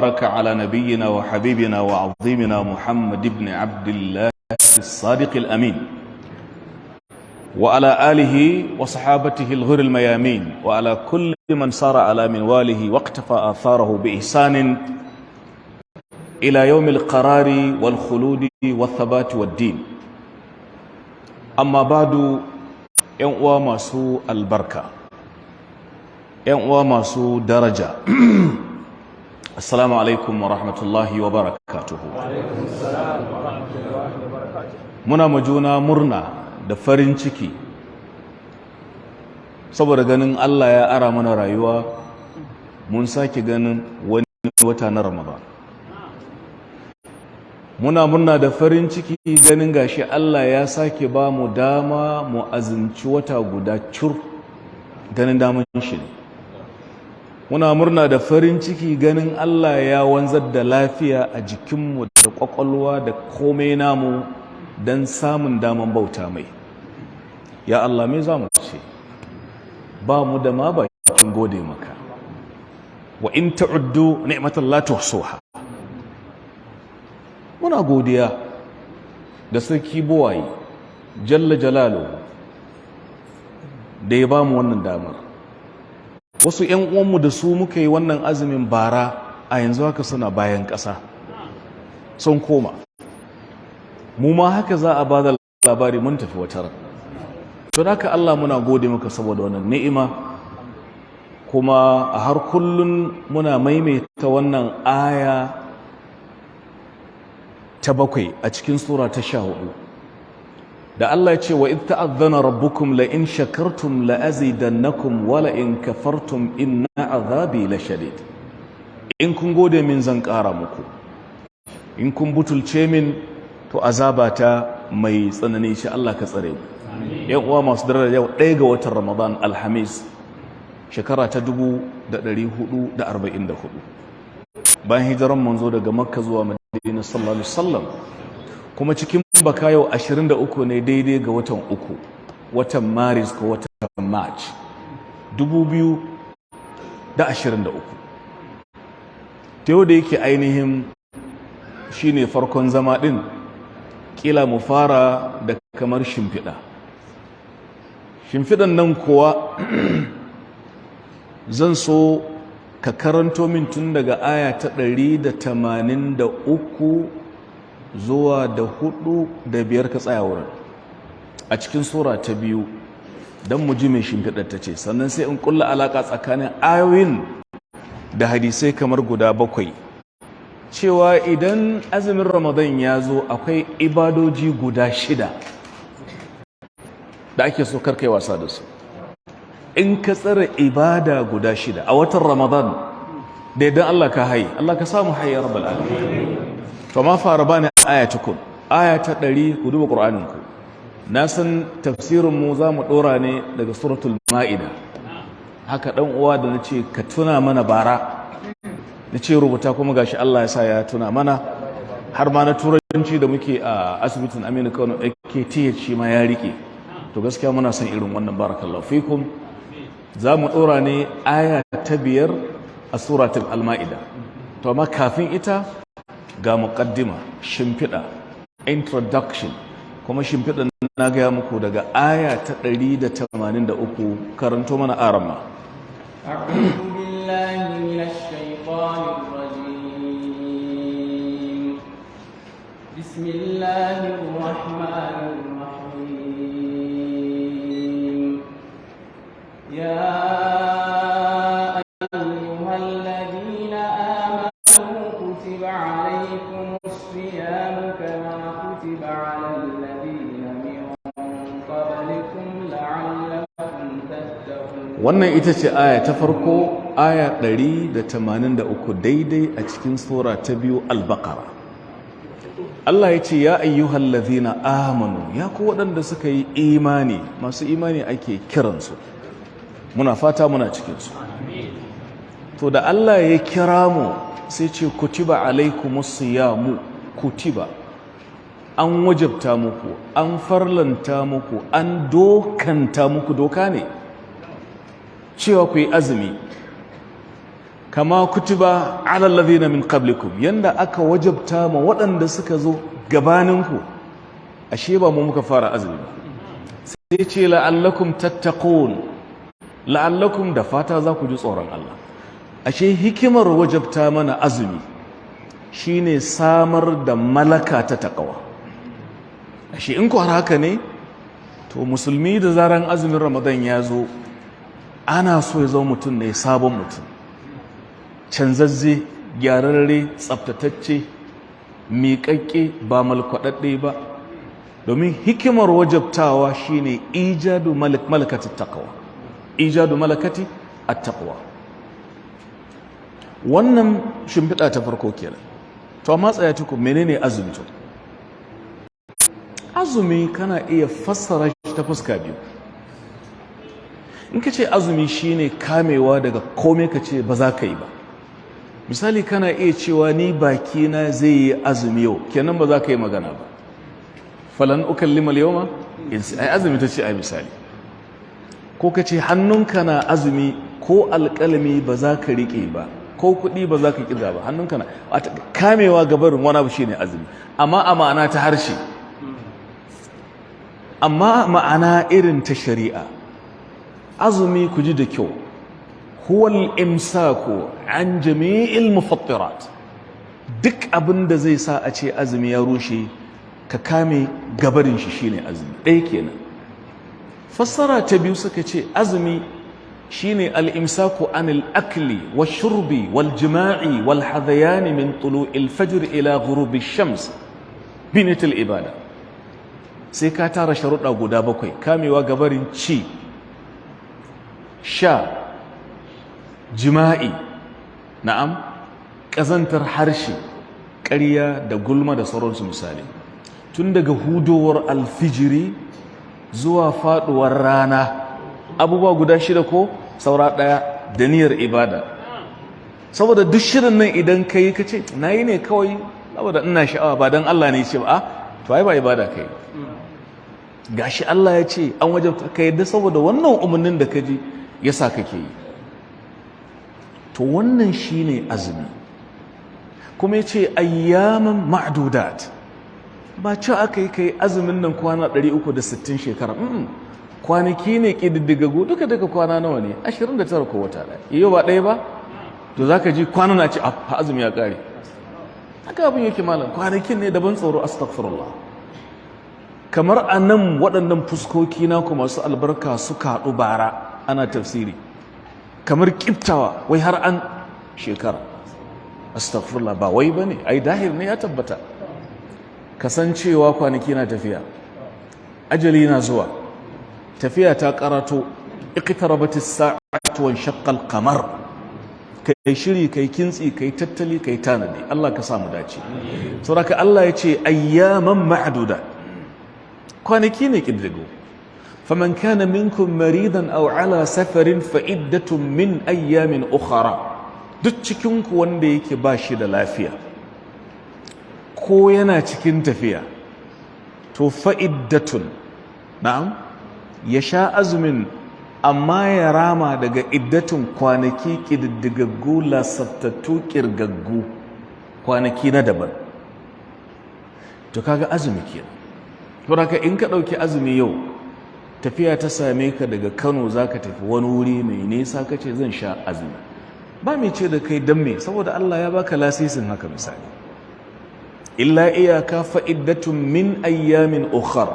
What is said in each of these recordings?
وبارك على نبينا وحبيبنا وعظيمنا محمد بن عبد الله الصادق الأمين، وعلى آله وصحابته الغر الميامين، وعلى كل من سار على منواله واقتفى آثاره بإحسان إلى يوم القرار والخلود والثبات والدين. أما بعد، ‘Yan uwa masu albarka، ‘yan uwa masu daraja، assalamu alaikum wa rahmatullahi wa barakatuhu. Muna majuna murna da farin ciki saboda ganin Allah ya ara mana rayuwa mun sake ganin wani wata na Ramadan. Muna murna da farin ciki ganin gashi Allah ya sake ba mu dama mu azumci wata guda cur, ganin daman shi ne. Muna murna da farin ciki ganin Allah ya wanzar da lafiya a jikinmu da kwakwalwa da komai namu don samun daman bauta mai. Ya Allah, me za mu ce? Ba mu da ma bakin gode maka. Wa in ta'uddu ni'matallahi la tuhsuha. Muna godiya da Sarki Buwayi jalla jalalu da ya ba mu wannan damar. Wasu 'yan uwanmu da su muka yi wannan azumin bara, a yanzu haka suna bayan ƙasa, sun koma. Mu ma haka za a ba da labari mun tafi wata ran. To haka Allah, muna gode maka saboda wannan ni'ima. Kuma a har kullun muna maimaita wannan aya ta 7 a cikin sura ta 14 da Allah ya ce: wa idh ta'adhana rabbukum la in shakartum la azidannakum wa la in kafartum inna azabi la shadid. In kun gode min, zan ƙara muku. In kun butulce min, to azabata mai tsanani shi. Allah ka tsare mu. Yan uwa masu daraja, yau 1 ga watan Ramadan, Alhamis, shekara ta 1444 bayan hijiran Manzo daga Makka zuwa Madina sallallahu alaihi wasallam. Kuma cikin baka yau 23 ne daidai ga watan uku, watan Maris ko watan March 2023. Ta yau da yake ainihin shine farkon zama din, kila mu fara da kamar shimfiɗa. Shimfiɗan nan kuwa, zan so ka karanto min tun daga aya ta 183 zuwa da 4 da 5, ka tsaya wurin a cikin sura ta 2, don mu ji mai shimfiɗar ta ce. Sannan sai in kulla alaƙa tsakanin ayoyin da hadisai kamar guda 7, cewa idan azumin Ramadan ya zo, akwai ibadoji guda 6 da ake so karkai wasa da su. In ka tsare ibada guda 6 a watan Ramadan, da idan Allah ka haye, Allah ka samu haye ya rabbal alamin. To ma fara bani aya tukun, aya ta 100. Ku duba Qur'anin ku. Na san tafsirin mu za mu dora ne daga Suratul Ma'ida. Haka dan uwa da nace ka tuna mana bara, nace rubuta, kuma gashi Allah ya sa ya tuna mana. Har ma na Turanci da muke a asibitin Aminu Kano AKTH, shi ma ya rike. To gaskiya muna son irin wannan. Barakallahu fikum. Za mu ɗora ne aya ta 5 a Suratul Al-Ma'ida. To amma kafin ita, ga muqaddima, shimfiɗa, introduction. Kuma shimfiɗan na gaya muku daga aya ta 183. Karanto mana, arama. أعوذ بالله من الشيطان الرجيم. بسم الله الرحمن الرحيم. يا أيها الذين آمنوا، كتب عليكم الصيام كما كتب على الذين من قبلكم لعلكم تتقون. Wannan ita ce aya ta farko, aya 183 daidai a cikin sura ta 2, Al-Baqara. Allah ya ce: ya ayyuhal ladhina amanu, ya ku waɗanda suka yi imani. Masu imani ake kiransu, muna fata muna cikinsu. To da Allah ya kira mu, sai ce: kutiba alaikumus siyamu. Kutiba, an wajabta muku, an farlanta muku, an dokanta muku, doka ne cewa ku yi azumi. Kama kutiba ala alladhina min qablikum, yanda aka wajabta ma waɗanda suka zo gabaninku. Ashe ba mu muka fara azumi ba. Sai ce la'allakum tattaqun, la'allakum, da fata za ku ji tsoron Allah. Ashe hikimar wajabta mana azumi shine samar da malaka ta taqwa. Ashe in ku har haka ne, to musulmi da zaran azumin Ramadan ya zo, ana so ya zama mutum ne, sabon mutum, canzazze, gyararre, tsaftatacce, miƙaƙƙe, ba malkwaɗaɗɗe ba, domin hikimar wajabtawa shine ijadu malakati taqwa, ijadu malakati at-taqwa. Wannan shimfiɗa ta farko kenan. To amma tsaya tuku, menene azumi? To azumi kana iya fassara shi ta fuska biyu. In ka ce azumi shine kamewa daga komai, ka ce ba za ka yi ba. Misali, kana iya cewa ni bakina zai yi azumi yau, kenan ba za ka yi magana ba. Falan ukallima al-yawma, ai azumi ta ce ai misali. Ko ka ce hannunka na azumi, ko alƙalami ba za ka riƙe ba, ko kuɗi ba za ka ƙirga ba. Hannunka na kamewa gabarin wani abu shine azumi, amma a ma'ana ta harshe. Amma ma'ana irin ta shari'a, azumi, ku ji da kyau, huwa al-imsaku an jami'il mufattirat. Duk abin da zai sa a ce azumi ya rushe, ka kame gabarin shi, shine azumi. Ɗaya kenan. Fassara ta biyu suka ce azumi shine al-imsaku anil akli wash-shurbi wal jima'i wal hadhayan min tulu'il fajr ila ghurubi shams bi niyyatil ibada. Sai ka tara sharuɗa guda bakwai: kamewa gabarin ci, sha, jima'i, na'am, ƙazantar harshe, ƙarya da gulma da sauransu misali, tun daga hudowar alfijiri zuwa faɗuwar rana. Abubuwa guda shida ko saura ɗaya, da niyyar ibada. Saboda duk shirin nan idan ka yi, ka ce na yi ne kawai saboda ina sha'awa, ba don Allah ne ce ba, to ai ba ibada kai. Gashi Allah ya ce an wajabta, ka yadda saboda wannan umarnin da ka ji ya sa kake yi. To wannan shine azumi. Kuma ya ce ayyaman ma'dudat. Ba ci aka yi kai azumin nan kwana 360 shekara, kwanaki ne ƙididdigaggu. Duka duka kwana nawa ne? 29 ko wata ɗaya, yau ba ɗaya ba. To za ka ji kwana na ce a azumi ya ƙare. Haka abin yake malam, kwanakin ne daban tsoro, astaghfirullah. Kamar a nan waɗannan fuskoki naku masu albarka suka haɗu bara ana tafsiri, kamar ƙiftawa, wai har an shekara. Astaghfirullah, ba wai ba ne, ai dahir ne, ya tabbata. Kasancewa kwanaki na tafiya, ajali na zuwa, tafiya ta karato. Iqtarabatis sa'atu wan shaqqal qamar. Kai shiri, kai kintsi, kai tattali, kai tanadi. Allah ka samu dace. Saboda Allah ya ce ayyaman ma'duda, kwanaki ne kiddigo. Faman kana minkum maridan aw ala safarin fa iddatun min ayyamin ukhra. Duk cikin ku wanda yake ba shi da lafiya ko yana cikin tafiya, to fa'iddatun, na'am, ya sha azumin amma ya rama daga iddatun, kwanaki ƙididdigaggu, lasaftattu, ƙirgaggu, kwanaki na daban. To kaga azumi kenan. To haka in ka ɗauki azumi yau, tafiya ta same ka daga Kano za ka tafi wani wuri mai nisa, ka ce zan sha azumi, ba mai ce da kai don me, saboda Allah ya baka lasisin haka misali. Illa iyaka fa'iddatun min ayyamin ukhar,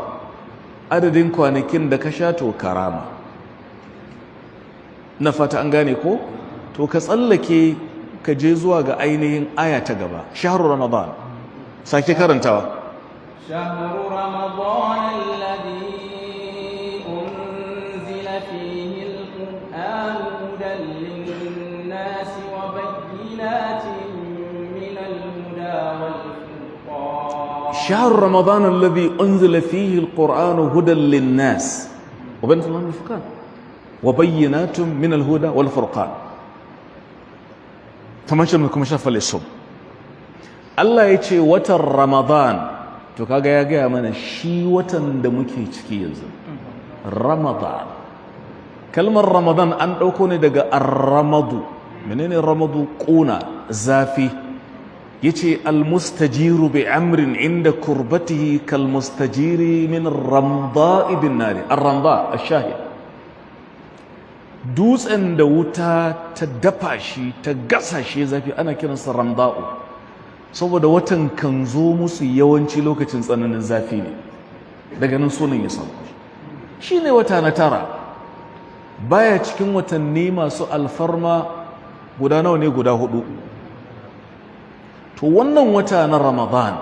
adadin kwanakin da ka sha to karama. Na fata an gane ko? To ka tsallake ka je zuwa ga ainihin aya ta gaba, shahru Ramadan. Sake karantawa. شهر رمضان الذي أنزل فيه القرآن هدى للناس وبينات من الهدى والفرقان. شهر رمضان الذي أنزل فيه القرآن هدى للناس وبينات وبينات من الهدى والفرقان فمن شاء منكم شاء فليصم. Allah ya ce watan Ramadan. To kaga ya gaya mana shi watan da muke ciki yanzu, Ramadan. Kalmar Ramadan an ɗauko ne daga arramadu. Menene ramadu? Ƙuna, zafi. Yace almustajiru bi amrin inda kurbatihi kalmustajiri min ramda'i bin nari. Ar-ramda ash-shahid, dutsen da wuta ta dafa shi, ta gasa shi, zafi, ana kiransa ramda'u, saboda watan kan zo musu yawanci lokacin tsananin zafi ne. Daga nan sunan ya samu. Shi ne wata na tara, baya cikin watanni masu alfarma. Guda nawa ne? Guda hudu. To wannan wata na Ramadan,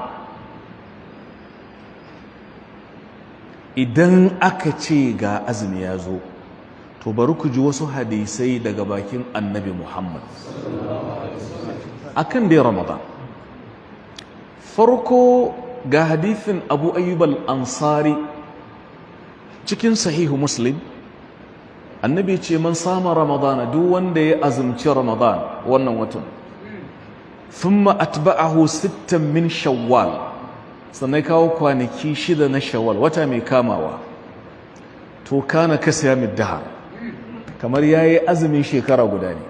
idan aka ce ga azumi ya zo, to bari ku ji wasu hadisai daga bakin Annabi Muhammad akan dai Ramadan. Farko, ga hadithin Abu Ayyub al-Ansari cikin Sahihu Muslim. Annabi ce: man sama Ramadana, duk wanda ya azumci Ramadan, wannan watan, thumma atba'ahu sittan min Shawwal, sannan kawo kwanaki 6 na Shawwal, wata mai kamawa, to kana kasiyamid dahar, kamar yayi azumin shekara guda ne.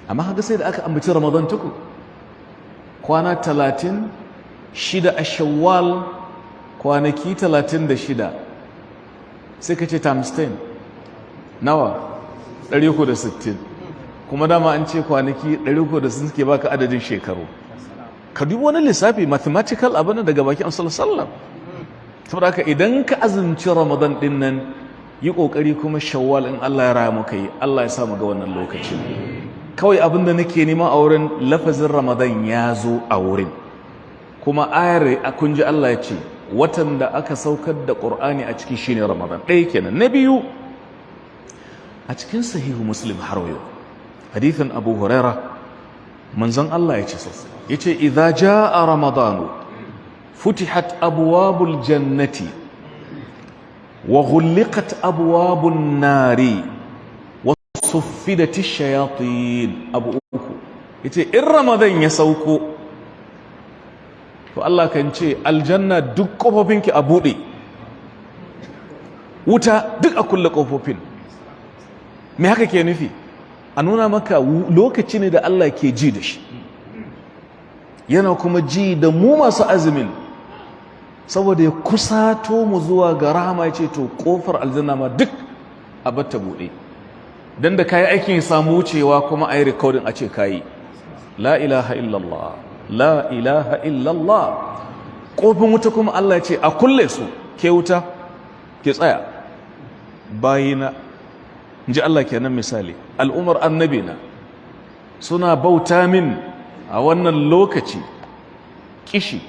Amma haka sai da aka ambaci Ramadan tuku, kwana 30, 6 a Shawwal, kwanaki 36, sai ka ce times 10 nawa? 360. Kuma dama an ce kwanaki 360 suke baka adadin shekaru. Ka dubi wani lissafi, mathematical abin daga bakin Sallallahu. Saboda haka idan ka azumci Ramadan din nan, yi kokari kuma Shawwal in Allah ya raya muka yi. Allah ya sa mu ga wannan lokacin. Kawai abin da nake nema a wurin, lafazin Ramadan ya zo a wurin, kuma ayar a kun ji Allah ya ce watan da aka saukar da Qur'ani a ciki shine Ramadan. Ɗaya kenan. Na biyu, a cikin Sahihu Muslim har yau, hadithin Abu Huraira, manzon Allah ya ce, yace: idza jaa Ramadanu futihat abwabul jannati wa ghulliqat abwabun nari wa suffidat ash-shayatin. Abu uku yace: in Ramadan ya sauko, to Allah kan ce aljanna duk kofofinki a bude, wuta duk a kulle kofofin. Me haka ke nufi? A nuna maka lokaci ne da Allah ke ji da shi, yana kuma ji da mu masu azumin, saboda ya kusato mu zuwa ga rahama. Ya ce to kofar aljanna ma duk a batta buɗe, don da kayi aikin samu wucewa, kuma a yi recording a ce kayi. La ilaha illallah, la ilaha illallah. Kofin wuta kuma Allah ya ce a kulle su. Ke wuta, ke tsaya, bayina, ji Allah kenan. Misali, al'umar Annabi na suna bauta min a wannan lokaci, kishi,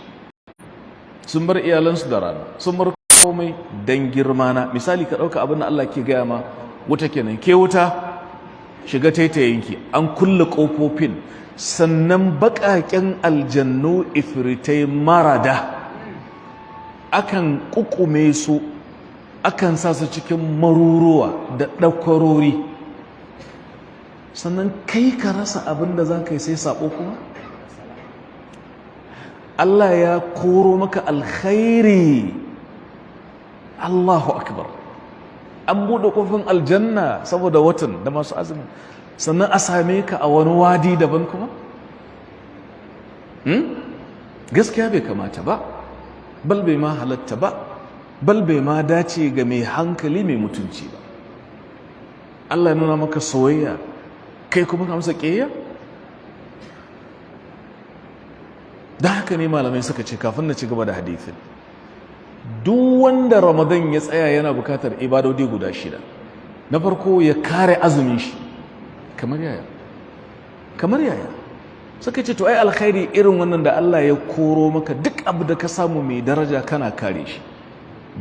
sun bar iyalansu da rana, sun bar komai don girma na. Misali, ka ɗauka abin da Allah ke gaya ma wuta kenan: ke wuta, shiga taitayinki, an kulle ƙofofin. Sannan baƙaƙen aljannu, ifritai, marada, akan ƙuƙume su, akan sa su cikin maruruwa da ɗakwarori. Sannan kai ka rasa abin da za ka yi sai saɓo. Kuma Allah ya koro maka alkhairi. Allahu akbar! An buɗe ƙofin aljanna saboda watan da masu azumi, sannan a same ka a wani wadi daban kuma. Gaskiya bai kamata ba, bal bai ma halatta ba, bal bai ma dace ga mai hankali, mai mutunci ba. Allah ya nuna maka soyayya, kai kuma ka masa ƙiyayya. Da haka ne malamai suka ce, kafin na ci gaba da hadithin, duk wanda Ramadan ya tsaya yana bukatar ibadodi guda shida. Na farko, ya kare azumin shi. Kamar yaya? Kamar yaya? Suka ce to ai alkhairi irin wannan da Allah ya koro maka, duk abu da ka samu mai daraja kana kare shi,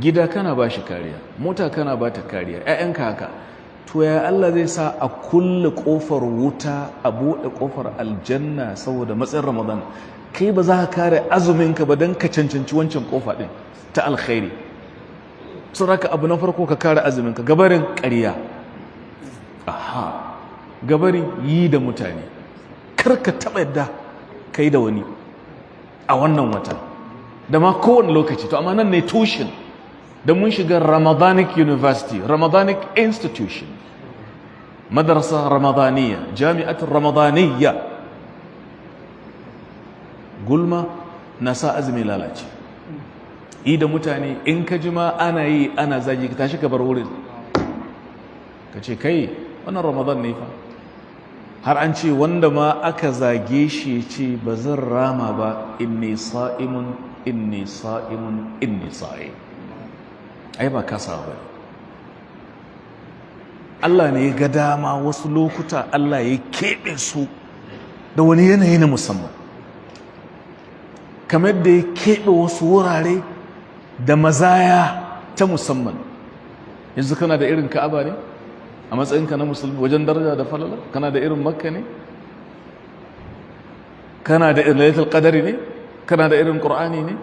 gida kana ba shi kariya, mota kana ba ta kariya, 'ya'yanka haka. To ya Allah zai sa a kulle kofar wuta, a buɗe kofar aljanna saboda matsayin Ramadan, kai ba za ka kare azuminka ba don ka cancanci wancan kofa ɗin ta alkhairi? Saboda abu na farko, ka kare azuminka gabarin ƙarya, aha, gabarin yi da mutane. Kar ka taɓa yadda kai da wani a wannan watan da ma kowane lokaci. To amma nan ne tushen da mun shiga Ramadanic University, Ramadanic Institution. Madrasa ramadaniya, jami'atul ramadaniya. Gulma na sa azumi lalace. Yi da mutane, in ka ji ma ana yi ana zagi, ka tashi ka bar wurin, ka ce, "Kai, wannan Ramadan ne fa." Har an ce wanda ma aka zage shi ce, "Ba zan rama ba, inni sa'imun, inni sa'imun, inni sa'im." Ai ba kasa ba ne, Allah ne ya ga dama. Wasu lokuta Allah ya keɓe su da wani yanayi na musamman, kamar da ya keɓe wasu wurare da mazaya ta musamman. Yanzu kana da irin Ka'aba ne a matsayinka na Musulmi wajen daraja da falala? Kana da irin Makka ne? Kana da irin Lailatul Qadari ne? Kana da irin Qur'ani ne?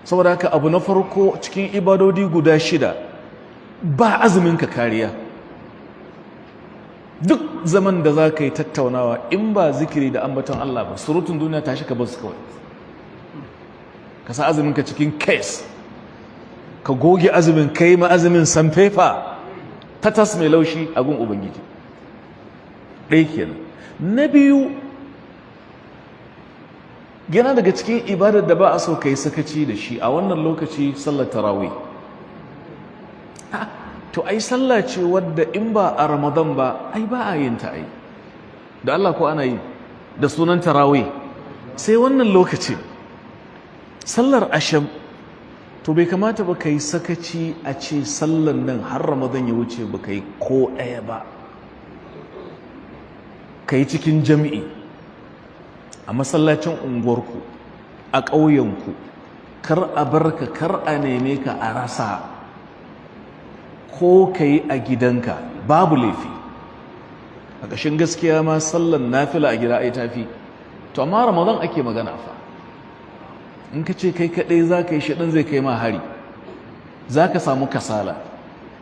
Saboda haka, abu na farko cikin ibadodi guda shida, ba azumin ka kariya. Duk zaman da za ka yi tattaunawa, in ba zikiri da ambaton Allah ba, surutun duniya, tashi ka basu kawai, ka sa azumin ka cikin case, ka goge azumin, kai ma azumin sandpaper tatas mai laushi a gun Ubangiji. Ɗaya kenan. Na biyu, yana daga cikin ibadar da ba a so ka yi sakaci da shi a wannan lokaci, sallar tarawih. To ai sallah ce wadda in ba a Ramadan ba ai ba a yin ta. Ai da Allah ko ana yi da sunan tarawih sai wannan lokaci? Sallar asham, to bai kamata ba ka yi sakaci a ce sallan nan har Ramadan ya wuce ba ka yi ko ɗaya ba. Ka yi cikin jami'i a masallacin unguwarku, a ƙauyenku, kar a barka, kar a neme ka a rasa, ko ka yi a gidanka, babu laifi. A ƙashin gaskiya ma sallan nafila a gida ai tafi. To amma Ramadan ake magana fa. In ka ce kai kaɗai za ka yi, shaɗin zai kai ma hari, za ka samu kasala,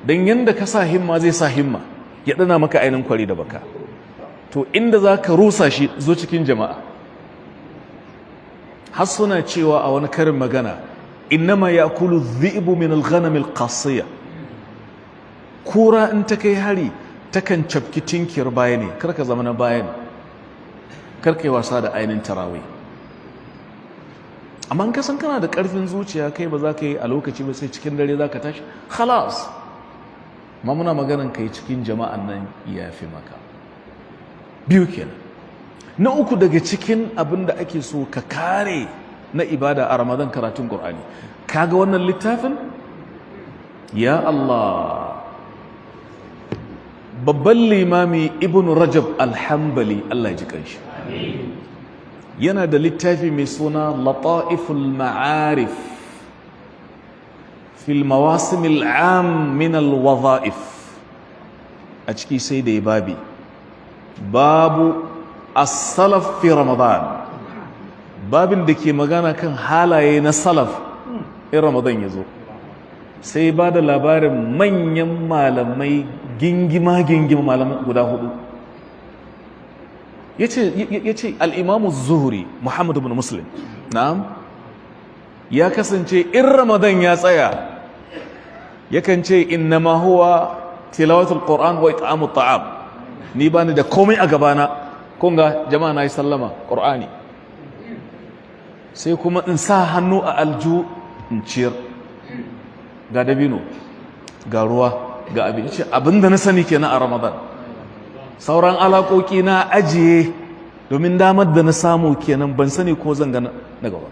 don yadda ka sa himma zai sa himma ya ɗana maka ainihin kwari da baka. To inda za ka rusa shi, zo cikin jama'a. Har suna cewa a wani karin magana, innama ya'kulu dhi'bu min al-ghanam al-qasiya. Kura in ta kai hari takan cafki tinkiyar baya ne. Kar ka zama na baya ne, kar ka yi wasa da ainihin tarawih. Amma in ka san kana da ƙarfin zuciya, kai ba za ka yi a lokaci ba, sai cikin dare za ka tashi, khalas. Ma muna maganan ka yi cikin jama'an nan ya fi maka. Biyu kenan. Na uku daga cikin abin da ake so ka kare na ibada a Ramadan, karatun Ƙur'ani. Kaga wannan littafin, ya Allah, babban limami Ibn Rajab Alhambali, Allah ya ji kanshi, yana da littafi mai suna Lata'iful Ma'arif fil Mawasimil Am min al-Wadha'if. A ciki sai da ya babi, babu as-salaf fi Ramadan, babin da ke magana kan halaye na salaf in Ramadan ya zo. Sai ba da labarin manyan malamai, gingima gingima malamai guda hudu. Ya ce Al'imamu Zuhuri, Muhammadu bin Muslim, na'am, ya kasance in Ramadan ya tsaya yakan ce, "Innama huwa tilawatul Qur'an wa it'amut ta'am. Ni bani da komai a gabana. Kun ga jama'a, na yi sallama, Qur'ani, sai kuma in sa hannu a alju in ciyar, ga dabino, ga ruwa, ga abinci. Abinda na sani kenan a Ramadan. Sauran alaƙoƙi na ajiye, domin damar da na samu kenan, ban sani ko zan ga na gaba."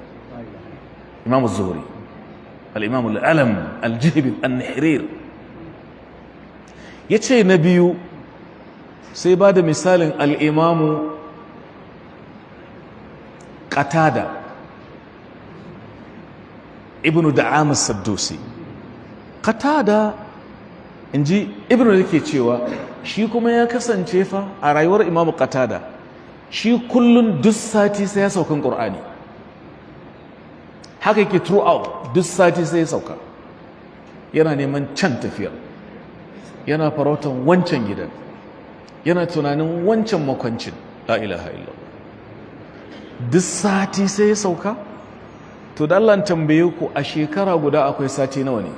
Imam Zuhri, al-Imam al-Alam al-Jihbi an-Nahrir, yace na biyu, sai ba da misalin al-Imam Qatada Ibnu Da'am as-Saddusi. Qatada, inji Ibnu, yake cewa shi kuma ya kasance fa a rayuwar Imamu Qatada, shi kullun duk sati sai ya saukan Qur'ani. Haka yake throughout, duk sati sai ya sauka. Yana neman can tafiyar, yana farautan wancan gidan, yana tunanin wancan makwancin. La ilaha illallah, duk sati sai ya sauka. To da Allah tambaye ku, a shekara guda akwai sati nawa ne?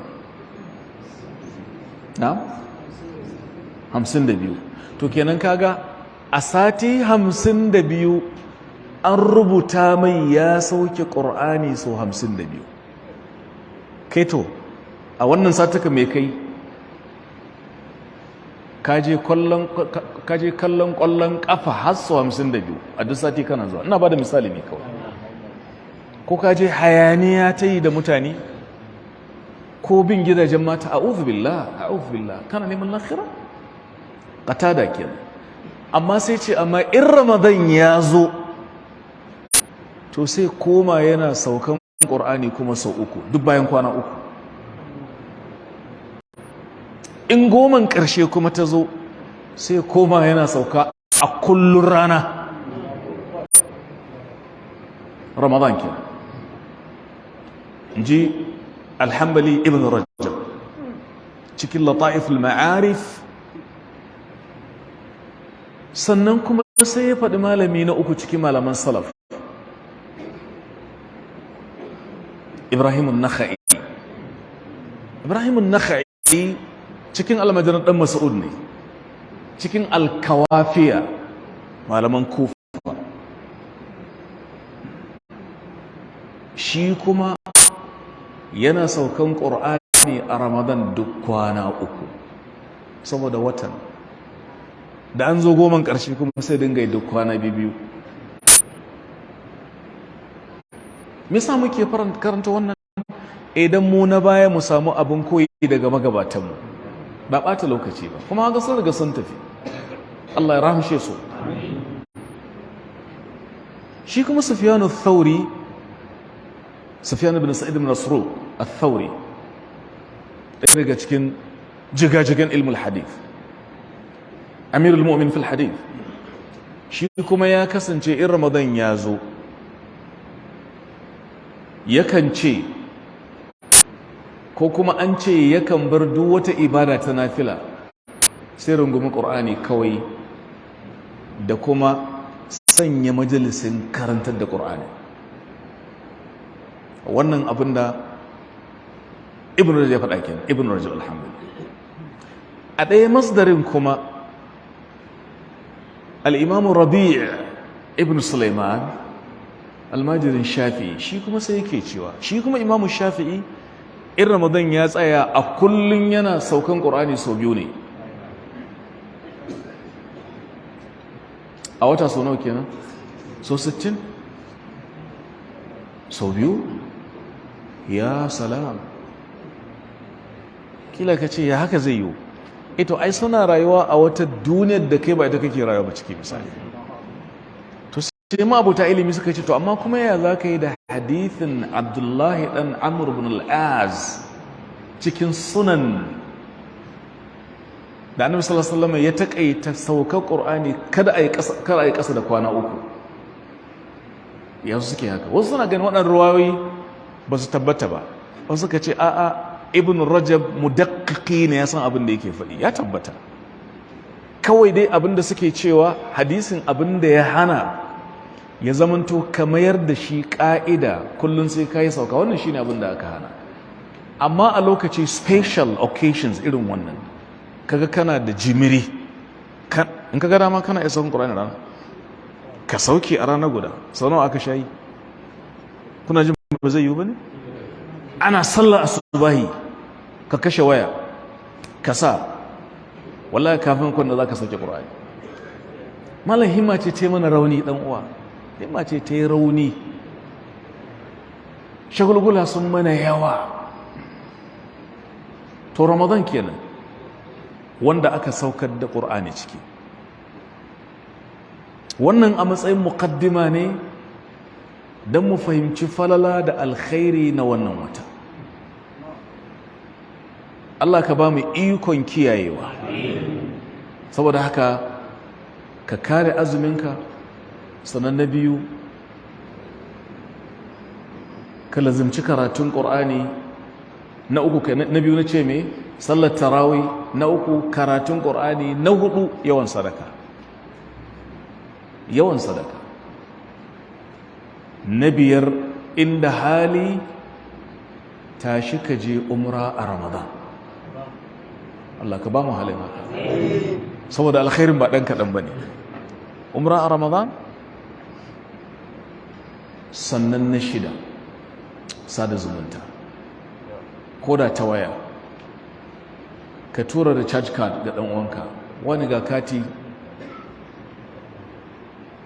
Na 52. To kenan kaga a sati 52 an rubuta mai ya sauke ƙur'ani sau 52. Kai to, a wannan satuka mai kai kaje kallon ƙwallon ƙafa har sau 52 a duk sati kana zuwa? Ina ba da misali ne kawai. Ko kaje hayaniya ta yi da mutane, ko bin gidajen mata, a'udhu billah, a'udhu billah. Kana neman lahira? Qatada kenan. Amma sai ce, amma in Ramadan ya zo, to sai koma yana saukan Qur'ani kuma sau uku duk bayan kwana 3. In goman ƙarshe kuma ta zo, sai koma yana sauka a kullun rana. Ramadan kenan, ji Alhambali Ibn Rajab cikin Lata'if al-Ma'arif. Sannan kuma sai ya faɗi malami na uku cikin malaman salaf, Ibrahim an-Nakhai. Ibrahim an-Nakhai cikin almajiran dan Mas'ud ne, cikin al-Kawafiya, malaman Kufa. Shi kuma yana saukan ƙur'ani a Ramadan duk kwana 3 saboda watan da an zo goman ƙarshe kuma sai dinga yi duk kwana 2. Me yasa muke karanta wannan? Idan mu na baya mu samu abin koyi daga magabatanmu, ba ɓata lokaci ba. Kuma haka sun riga sun tafi, Allah ya rahamshe su. Shi kuma Sufyanu Thauri, Sufyan ibn Sa'id ibn Masruq al-Thawri, ɗaya daga cikin jigajigan ilmul hadith, amirul mu'min fil hadith, shi kuma ya kasance in Ramadan ya zo yakan ce, ko kuma an ce yakan bar duk wata ibada ta nafila, sai rungumi Ƙur'ani kawai da kuma sanya majalisin karantar da Ƙur'ani. Wannan abin da Ibn Rajab ya faɗa kenan, Ibn Rajab alhamdulillah. A ɗaya masdarin kuma, al-Imam Rabi' ibn Sulaiman, almajirin Shafi'i, shi kuma sai yake cewa, shi kuma Imam Shafi'i in Ramadan ya tsaya, a kullun yana saukan Qur'ani sau biyu ne a wata. Sau nawa kenan? Sau 60, sau biyu. Ya salam! Kila ka ce, ya haka zai yiwu? Ito ai suna rayuwa a wata duniyar da kai ba ita kake rayuwa ba ciki, misali. To sai ma abuta ilimi suka ce, to amma kuma ya za ka yi da hadithin Abdullahi dan Amr ibn al-Az cikin Sunan, da Annabi sallallahu alaihi wasallam ya takaita saukar Qur'ani kada ayi kasa, kada ayi kasa da kwana 3? Yanzu suke haka. Wasu suna ganin waɗannan ruwayoyi ba su tabbata ba. Wasu suka ce a'a, Ibn Rajab mudaqqiqi ne, ya san abin da yake faɗi, ya tabbata. Kawai dai abin da suke cewa, hadisin abin da ya hana ya zamanto ka mayar da shi ƙa'ida kullum sai ka yi sauka, wannan shine abin da aka hana. Amma a lokaci special occasions irin wannan, kaga kana da jimiri, in ka ga dama kana iya saukan Qur'ani rana, ka sauke a rana guda. Sau nawa aka shayi? Kuna jin ba zai yiwu ba ne? Ana sallar asubahi ka kashe waya ka sa, wallahi kafin kwanda za ka sauke Qur'ani. Malam, himma ce ta mana rauni, dan uwa, himma ce ta yi rauni, shagulgula sun mana yawa. To Ramadan kenan, wanda aka saukar da Ƙur'ani ciki. Wannan a matsayin muqaddima ne don mu fahimci falala da alkhairi na wannan wata. Allah ka ba mu ikon kiyayewa. Saboda haka ka kare azuminka. Sannan na biyu, ka lazimci karatun Ƙur'ani. Na uku, na biyu na ce me? Sallar tarawih. Na uku, karatun Ƙur'ani. Na hudu, yawan sadaka, yawan sadaka. Na biyar, inda hali, tashi ka je umra a Ramadan. Allah ka ba mu halin haka. Saboda alkhairin ba ɗan kaɗan ba ne. Umra a Ramadan. Sannan na shida, sada zumunta, ko da ta waya, ka tura da charge card ga ɗan uwanka, wani ga kati,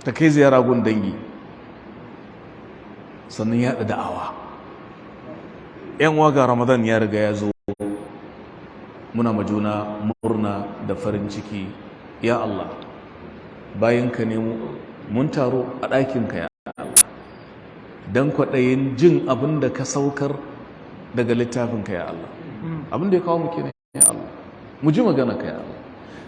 ta kai ziyara gun dangi. Sannan yaɗa da'awa. Yan waga, Ramadan ya riga ya zo, muna majuna murna da farin ciki. Ya Allah, bayan ka ne mun taro a ɗakinka, ya Allah, don kwaɗayin jin abin da ka saukar daga littafinka. Ya Allah, abin da ya kawo muke ne, ya Allah, mu ji magana ka, ya Allah.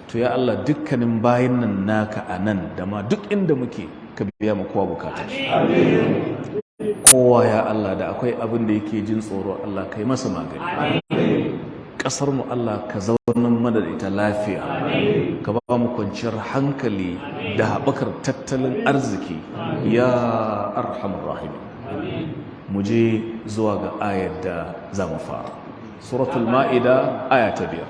To ya Allah, dukkanin bayan nan naka a nan da ma duk inda muke, ka biya mu kowa bukatar shi. Kowa, ya Allah, da akwai abin da yake jin tsoro, Allah kai masa magani. Ƙasar mu, Allah ka zaunar mana da ita lafiya, ka ba mu kwanciyar hankali da haɓakar tattalin arziki, ya arhamar rahimi. Mu je zuwa ga ayar da za mu fara, Suratul Ma'ida, aya ta 5.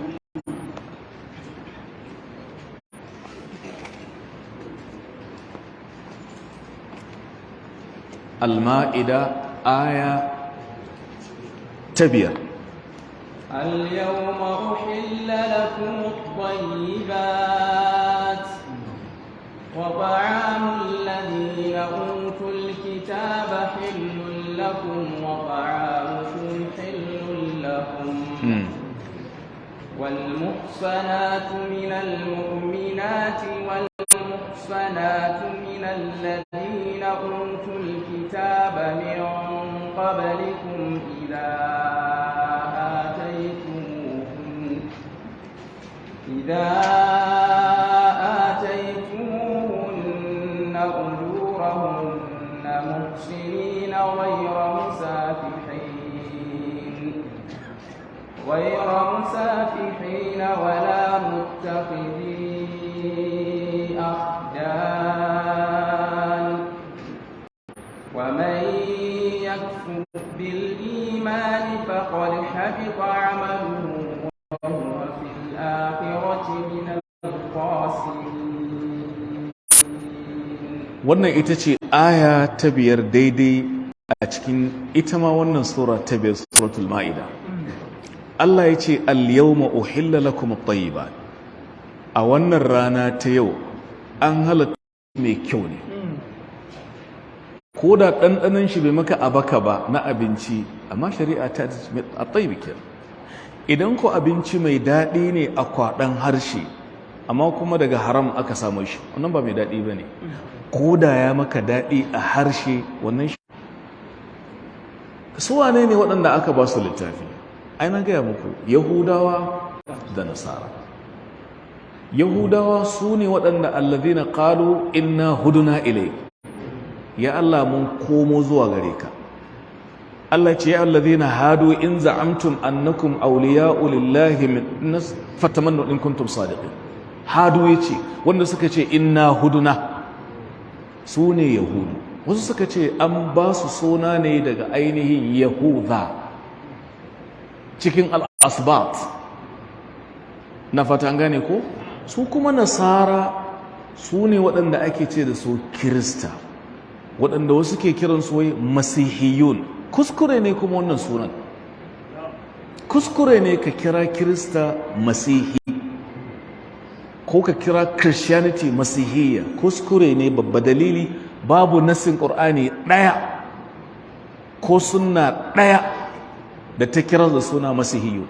Al-Ma'ida, aya ta 5. اليوم أحل لكم الطيبات، وطعام الذين أوتوا الكتاب حل لكم وطعامكم حل لهم، والمحصنات من المؤمنات والمحصنات من الذين أوتوا الكتاب من قبلكم إذا آتيتموهن أجورهن محصنين غير مسافحين ولا متخذي أخدان، ومن يكفر بالإيمان فقد حبط عمله وهو في الآخرة من الخاسرين. Wannan ita ce aya ta 5 daidai a cikin ita ma wannan sura ta 5, Suratul Ma'ida. Allah ya ce: "Al-yawma uhilla lakum at-tayyibat." A wannan rana ta yau an halatta mai kyau ne, ko da ɗanɗanon shi bai maka abaka ba na abinci, amma shari'a ta at-tayyib kenan. Idan ko abinci mai daɗi ne a kwaɗan harshe, amma kuma daga haram aka samu shi, wannan ba mai daɗi ba ne, ko da ya maka daɗi a harshe. Wannan shi su wane ne waɗanda aka ba su littafi? Ai na gaya muku, Yahudawa da Nasara. Yahudawa su ne waɗanda allazina qalu inna huduna ilai, ya Allah, mun komo zuwa gare ka. Allah ce: "Ya allazina hadu in za'amtum annakum awliya'u lillahi min nas fatamannu in kuntum sadiqin." Hadu yace, wanda suka ce inna huduna, su ne Yahudu. Wasu suka ce an ba su suna ne daga ainihin Yahuda cikin al-asbat. Na fata an gane ko. Su kuma Nasara su ne waɗanda ake ce da su Kirista, waɗanda wasu ke kiransu wai Masihiyun. Kuskure ne kuma wannan sunan, kuskure ne ka kira Kirista Masihi ko ka kira Christianity Masihiyya. Kuskure ne babba. Dalili, babu nasin Ƙur'ani ɗaya ko sunna ɗaya da ta kira da suna Masihiyun.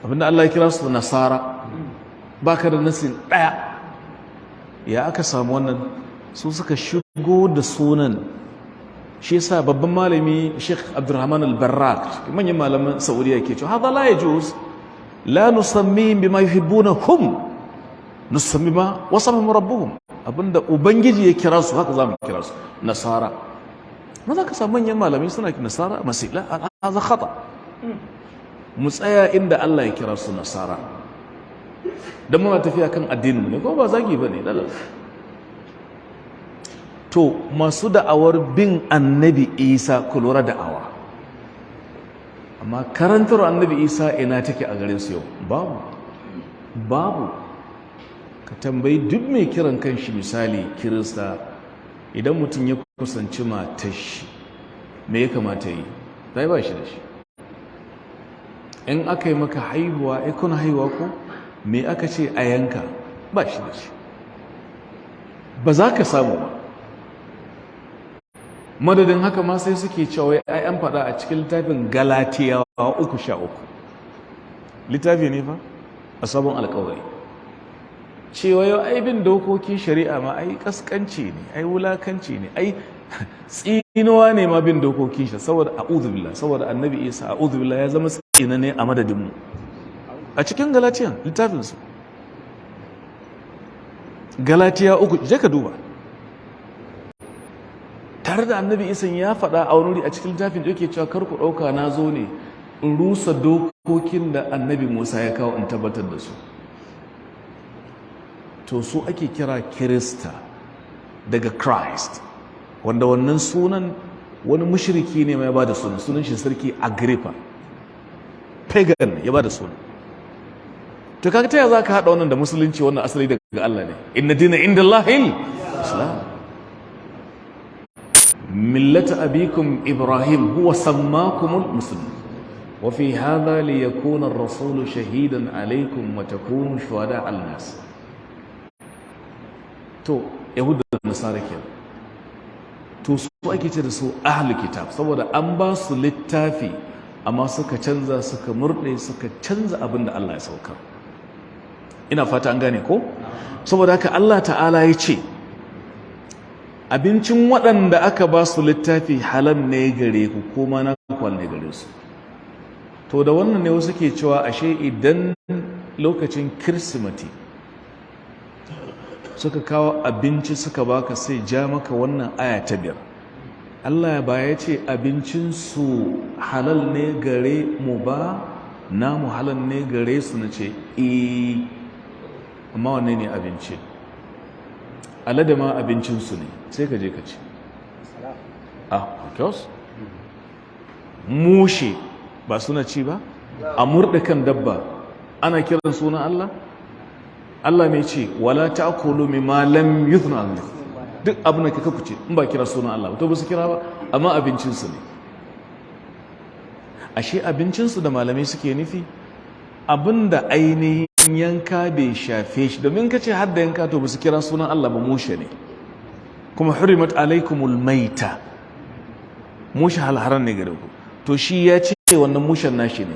Abinda Allah ya kira su Nasara, baka da nasin ɗaya. Ya aka samu wannan? Su suka shigo da sunan. Shi yasa babban malami Sheikh Abdurrahman Al-Barrak, manyan malaman Saudiya, ke cewa hadha la yajuz, la nusammihim bima yuhibbuna hum, nusammi ma wasafahum rabbuhum. Abinda Ubangiji ya kira su, haka zamu kira su, Nasara. Ma za ka samu manyan malamai suna Nasara, Masih, la, hadha khata. Mu tsaya inda Allah ya kira su, Nasara, don muna tafiya kan addinin ne, kuma ba zagi ba ne. Lalala. To masu da'awar bin Annabi Isa, ku lura, da'awa, amma karantar Annabi Isa ina take a garin su yau? Babu. Babu. Ka tambayi duk mai kiran kanshi misali Kirista, idan mutum ya kusanci matar shi, me ya kamata yi? Zai ba shi da shi. In aka yi maka haihuwa, ai kuna haihuwa ko, me aka ce a yanka? Ba shi da shi. Ba za ka samu ba. Madadin haka ma sai suke cewa ai an faɗa a cikin littafin Galatiyawa 3:13. Littafi ne fa a Sabon Alkawari, cewa yau ai bin dokokin shari'a ma ai kaskanci ne, ai wulakanci ne, ai tsinuwa ne ma bin dokokin shi, saboda, a'udhu billah, saboda Annabi Isa, a'udhu billah, ya zama tsina ne a madadinmu. A cikin Galatiyan, littafinsu Galatiya 3, je ka duba. Tare da Annabi Isa ya faɗa a wani wuri a cikin littafin da yake cewa, "Kar ku ɗauka na zo ne in rusa dokokin da Annabi Musa ya kawo, in tabbatar da su." To, su ake kira Kirista daga Christ, wanda wannan sunan wani mushriki ne mai ba da sunan. Sunan shi Sarki Agrippa, pagan, ya ba da sunan. To, kaga ta za ka haɗa wannan da Musulunci? Wannan asali daga Allah ne. Inna dina inda Allahil Islam. Millata abikum Ibrahim huwa sammakumul muslimin wa fi hadha liyakuna ar-rasulu shahidan alaykum wa takunu shuhada 'ala nas. To, Yahudu da Nasara kenan. To, su ake ce da su ahlul kitab, saboda an ba su littafi, amma suka canza, suka murɗe, suka canza abin da Allah ya saukar. Ina fata an gane ko? Saboda haka Allah Ta'ala ya ce abincin waɗanda aka ba su littafi halal ne gare ku, kuma na kwal ne gare su. To, da wannan ne wasu ke cewa ashe idan lokacin Kirsimati suka kawo abinci suka baka, sai ja maka wannan aya ta 5. Allah ba ya ce abincinsu halal ne gare mu ba, namu halal ne gare su? Na ce eh, amma wanne ne abinci? Alade ma abincinsu ne, sai ka je ka ci. Ah, of course, mushe ba suna ci ba? A murɗe kan dabba, ana kiran sunan Allah? Allah mai ce, "Wala ta'kulu mimma lam yuzkar." Duk abin da kaka kuce in ba kira sunan Allah, to ba su kira ba, amma abincinsu ne. Ashe abincinsu da malamai suke nufi, abinda ainihin yanka bai shafe shi, domin ka ce hadda yanka, to ba su kira sunan Allah ba, mushe ne. Kuma hurimat alaikumul maita, mushe halharan ne gare ku. To, shi ya ce wannan mushen nashi ne.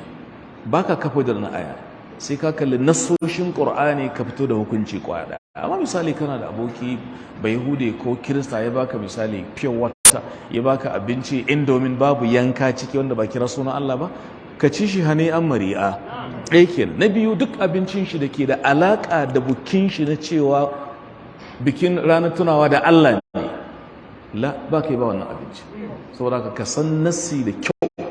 Baka kafa da na aya, sai ka kalli nassoshin Qur'ani, ka fito da hukunci kwaya. Amma misali kana da aboki Bayahude ko Kirista, ya baka misali pure water, ya baka abinci Indomie, babu yanka ciki, wanda ba kira sunan Allah ba, ka ci shi hane an mari'a. Ɗaya kenan. Na biyu, duk abincin shi da ke da alaƙa da bukin shi na cewa bikin ranar tunawa da Allah ne, la, ba ka yi ba wannan abinci. Saboda ka san nassi da kyau.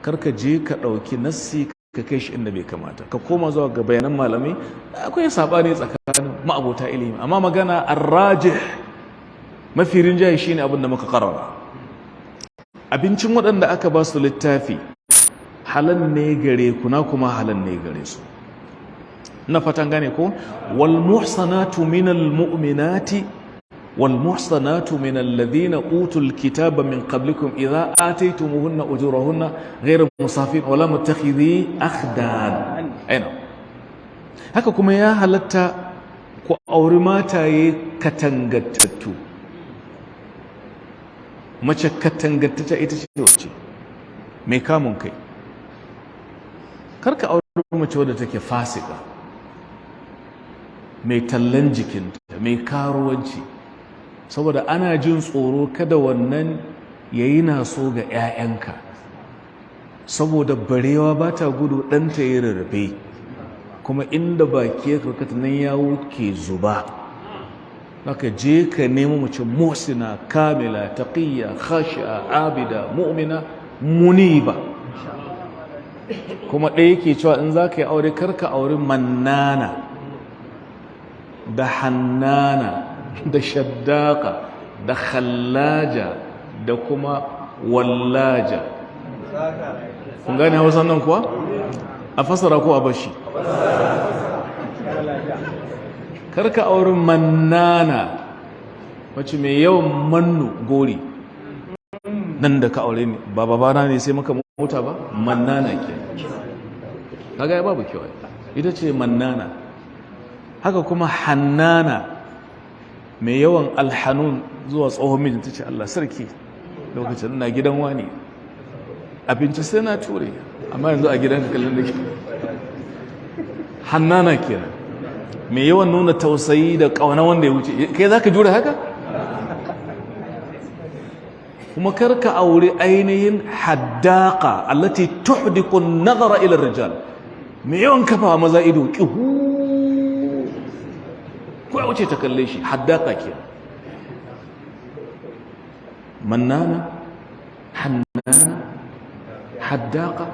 Kar ka je ka ɗauki nassi ka kai shi inda bai kamata. Ka koma zuwa ga bayanan malamai. Akwai saɓani tsakanin ma'abota ilimi, amma magana arrajih, mafi rinjaye, shine abin da muka karara. Abincin waɗanda aka ba su littafi halal ne gare ku, na kuma halal ne gare su. Na fatan gane ko? Wal muhsanatu minal mu'minati wal muhsanatu minal ladhina utul kitaba min qablikum idza ataytumuhunna ujurahunna ghayra musafin wala muttakhidhi akhdan. Aina haka kuma ya halatta ku auri mataye katangattattu. Mace katangattata ita ce wace mai kamun kai. Karka auri mace wadda take fasika, mai tallan jikinta, mai karuwanci, saboda ana jin tsoro kada wannan yayi naso ga 'ya'yanka, saboda barewa ba ta gudu ɗanta ya rarrafe, kuma inda baki ya karkata nan yawo ke zuba. Haka je ka nemo mace muhsina, kamila, taqiyya, khashi'a, abida, mu'mina, muniba. Kuma ɗaya yake cewa in za ka yi aure, karka auri Mannana da Hannana da Shaddaka da Khallaja da kuma Wallaja. Kun gane Hausan nan kuwa? A fasara ko a bashi? Karka auri mannana, wacce mai yawan mannu, gori. Nan da ka aure ni, ba babana ne sai maka mota ba. Mannana ke kaga ya babu kyau, ita ce mannana. Haka kuma hannana, mai yawan alhanun zuwa tsohon mijin. Ta ce, "Allah sarki, lokacin na gidan wani abinci sai na ture, amma yanzu a gidan ka kallon da ke." Hannana kenan, mai yawan nuna tausayi da ƙauna wanda ya wuce. Kai za ka jure haka? Kuma karka auri ainihin haddaka, allati tuhdiqu an-nazara ila rijal, mai yawan kafa maza ido kihu, ko ya wuce ta kalle shi. Haddaka ke. Mannana, hannana, haddaka,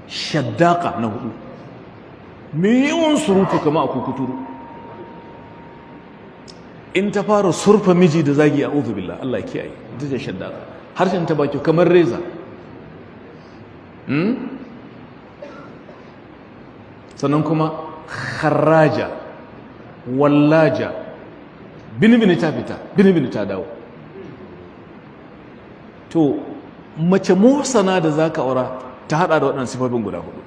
shaddaka. Na hudu, mai yawan surutu kama a kukuturu. In ta fara surfa miji da zagi, a'udhu billah, Allah ya kiyaye, ita ce shaddaka. Harshen ta baki kamar reza. Sannan kuma kharraja, wallaja, bini-bini ta fita, bini-bini ta dawo. To mace muhsana da zaka aura ta hada da waɗannan sifofin guda hudu.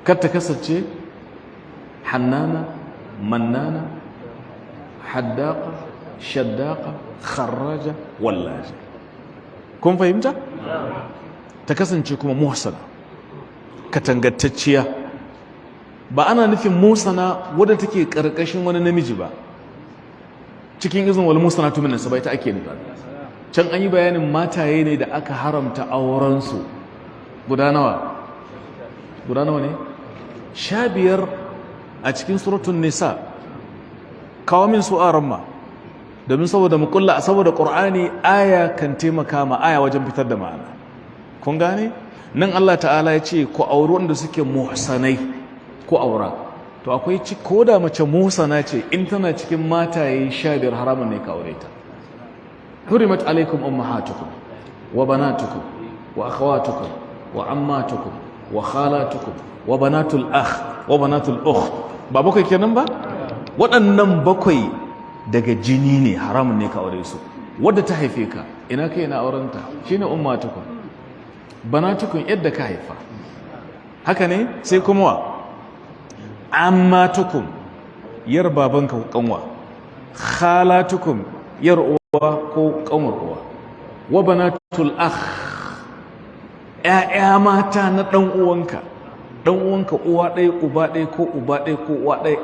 Kar ta kasance hannana, mannana, haddaka, shaddaka, kharraja, wallaja. Kun fahimta? Ta kasance kuma muhsana, katangattacciya. Ba ana nufin muhsana wadda take karkashin wani namiji ba, cikin izin wal muhsanatu minan sabai ta ake nufa. Can an yi bayanin mataye ne da aka haramta aurensu. Guda nawa? Guda nawa ne? 15 a cikin suratun Nisa. Kawo min su aramma, domin saboda mukulla, saboda Qur'ani aya kan taimaka ma aya wajen fitar da ma'ana. Kun gane? Nan Allah ta'ala ya ce ku auri wanda suke muhsanai, ku aura. To akwai ci, ko da mace muhsana ce, in tana cikin mataye 15, haramun ne ka aure ta. Hurimat alaikum ummahatukum wa banatukum wa akhawatukum wa ammatukum wa khalatukum wa banatul akh wa banatul ukht. Ba bakwai kenan ba? Waɗannan bakwai daga jini ne, haramun ne ka aure su. Wadda ta haife ka, ina kai na aurenta? Shine ummatukum. Banatukum, yadda ka haifa, haka ne. Sai kuma wa? Ammatukum, yar babanka ko kanwa. Khalatukum, yar uwa ko kanwar uwa. Wa banatul akh, ƴaƴa mata na dan uwanka. Dan uwanka uwa ɗaya uba ɗaya, ko uba ɗaya ko uwa ɗaya,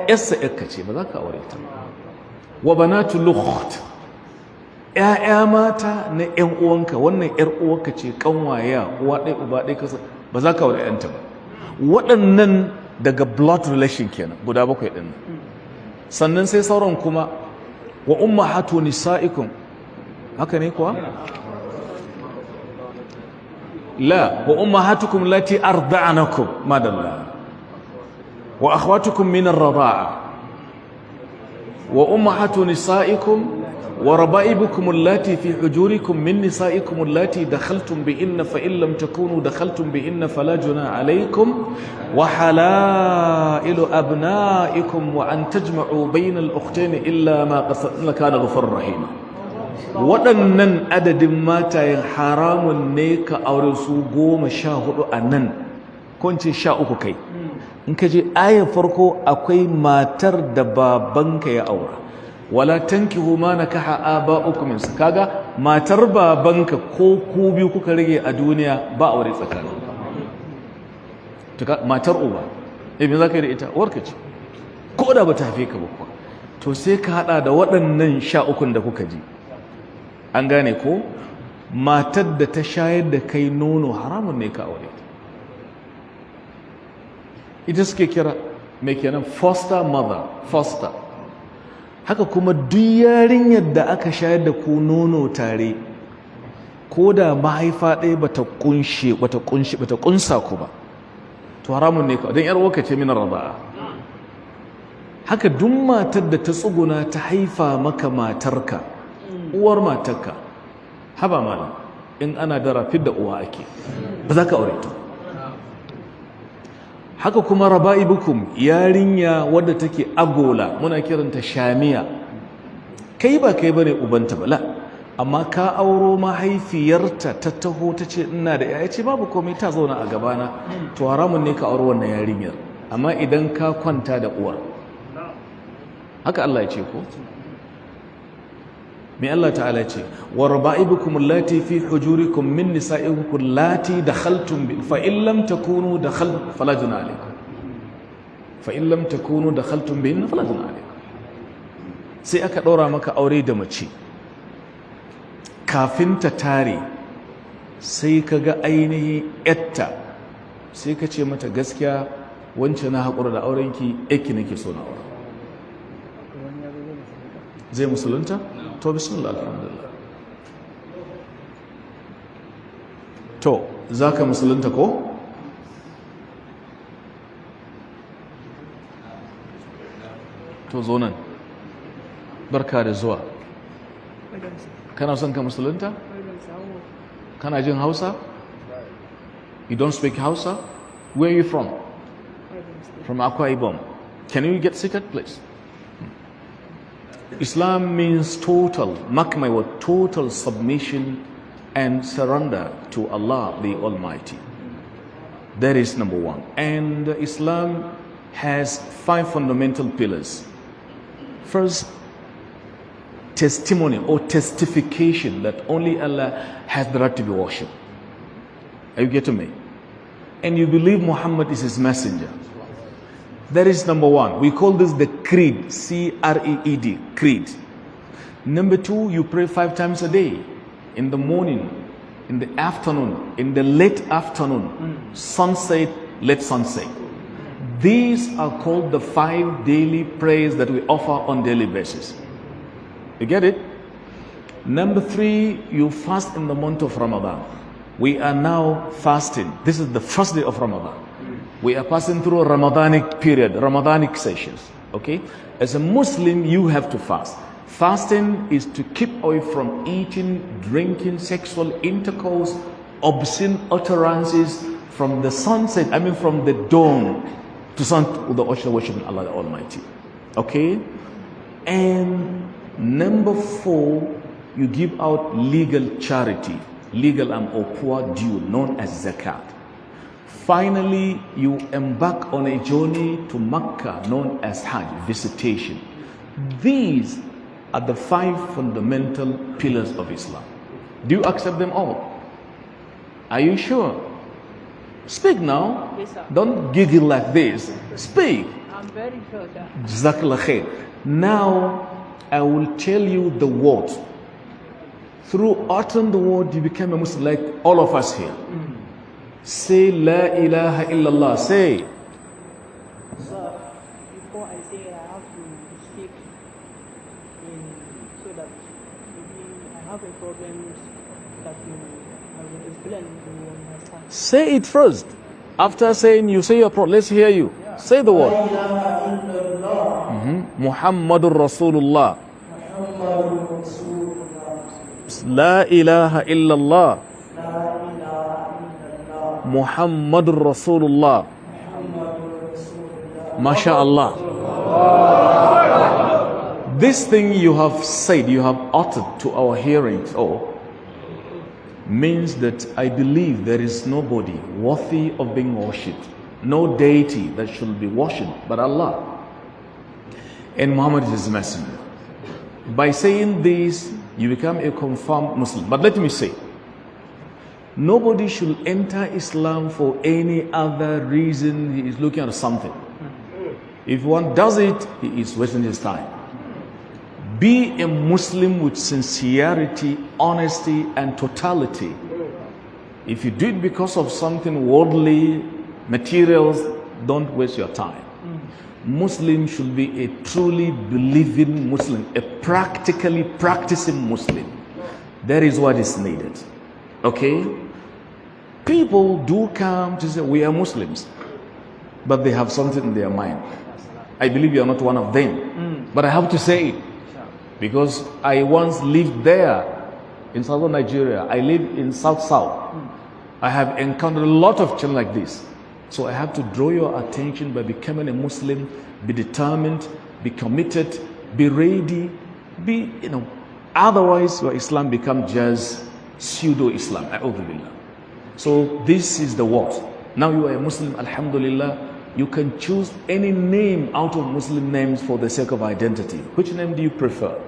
ƴarsa ƴarka ce, ba za ka aure ta. Wa banatul ukht, ƴaƴa mata na ƴan uwanka. Wannan ƴar uwarka ce, kanwaya, uwa ɗaya uba ɗaya kasa, ba za ka aure ƴanta ba. Waɗannan daga blood relation kenan, guda bakwai ɗin. Sannan sai sauran kuma, wa ummahatu nisa'ikum, haka ne kuwa? La, wa ummahatukum lati arda'anakum, madalla. Wa akhwatukum min ar-rida'a, wa ummahatu nisa'ikum, wa raba'ibukum allati fi hujurikum min nisa'ikum allati dakhaltum bihinna, fa in lam takunu dakhaltum bihinna fala junaha alaykum, wa halailu abna'ikum, wa an tajma'u bayna al-ukhtayn illa ma qad kana ghafurur rahima. Waɗannan adadin matayen haramun ne ka aure su, 14 a nan, ko in ce 13 kai. In ka je ayar farko, akwai matar da babanka ya aura. Wala tankihu ma nakaha aba'ukum min. Kaga matar babanka, ko ku biyu kuka rage a duniya, ba aure tsakanin. Matar uba, eh, me zaka yi da ita? Uwarka ce, ko da ba ta haife ka ba kuwa. To sai ka hada da waɗannan 13n da kuka ji. An gane ko? Matar da ta shayar da kai nono, haramun ne ka aure ta. Ita suke kira mai kenan? Foster mother, foster. Haka kuma duk yarinyar da aka shayar da ku nono tare, ko da mahaifa ɗaya bata kunshe, bata kunshe, bata kunsa ku ba, to haramun ne ka, don yar uwarka ce min raba'a. Haka duk matar da ta tsuguna ta haifa maka matarka, uwar matarka, haba malam, in ana dara fidda uwa ake, ba za ka aure ta. Haka kuma ربائبكم, yarinya wadda take agola, muna kiranta shamiya. Kai ba kai bane ubanta bala, amma ka auro mahaifiyarta, ta taho ta ce ina da ya ce babu komai, ta zauna a gabana. To haramun ne ka auro wannan yarinyar, amma idan ka kwanta da uwar. Haka Allah ya ce ko? Me Allah ta'ala ce? وربائبكم اللاتي في حجوركم من نسائكم اللاتي دخلتم فإن لم تكونوا دخل فلا جناح عليكم، فإن لم تكونوا دخلتم بهن فلا جناح عليكم. Sai aka ɗaura maka aure da mace, kafin ta tare sai ka ga ainihin yatta, sai ka ce mata, "Gaskiya wance, na haƙura da aurenki, yaki nake so na aure." Zai musulunta? To bismillah, alhamdulillah. To za ka musulunta ko? To zo nan, barka da zuwa. Kana son ka musulunta? Kana jin Hausa? You don't speak Hausa? Where are you from? From Akwa Ibom. Can you get seated, please? Islam means total, mark my word, total submission and surrender to Allah the Almighty. That is number one. And Islam has five fundamental pillars. First, testimony or testification that only Allah has the right to be worshipped. Are you getting me? And you believe Muhammad is his messenger. That is number one. We call this the creed, C R E E D, creed. Number two, you pray five times a day, in the morning, in the afternoon, in the late afternoon, sunset, late sunset. These are called the five daily prayers that we offer on daily basis. You get it? Number three, you fast in the month of Ramadan. We are now fasting. This is the first day of Ramadan. We are passing through a Ramadanic period, Ramadanic sessions. Okay? As a Muslim, you have to fast. Fasting is to keep away from eating, drinking, sexual intercourse, obscene utterances from the sunset, I mean from the dawn to sun, the worshiping Allah the Almighty. Okay? And number four, you give out legal charity, legal and or poor due, known as zakat. Finally, you embark on a journey to Mecca known as Hajj, visitation. These are the five fundamental pillars of Islam. Do you accept them all? Are you sure? Speak now. Yes, sir. Don't giggle like this. Speak. I'm very sure, sir. جزاك الله خير. Now, I will tell you the word. Through uttering the word, you become a Muslim like all of us here. Say لا إله إلا الله. Say. Sir, before I say it, I have to speak in so that maybe I have a problem that you I will explain, you will understand. Say it first. After saying, you say your problem. Let's hear you. Say the word. محمد رسول الله. لا إله إلا الله. محمد رسول الله. ما شاء الله. This thing you have said, you have uttered to our hearing, oh, means that I believe there is nobody worthy of being worshipped, no deity that should be worshipped but Allah. And Muhammad is his messenger. By saying this, you become a confirmed Muslim. But let me say, nobody should enter Islam for any other reason. He is looking at something. If one does it, he is wasting his time. Be a Muslim with sincerity, honesty, and totality. If you do it because of something worldly, materials, don't waste your time. Muslim should be a truly believing Muslim, a practically practicing Muslim. That is what is needed. Okay? People do come to say, "We are Muslims," but they have something in their mind. I believe you are not one of them. But I have to say it because I once lived there in southern Nigeria. I live in South South. I have encountered a lot of children like this. So I have to draw your attention by becoming a Muslim, be determined, be committed, be ready, be, you know, otherwise your Islam becomes just pseudo-Islam. Billah. So this is the what. Now you are a Muslim, alhamdulillah. You can choose any name out of Muslim names for the sake of identity. Which name do you prefer?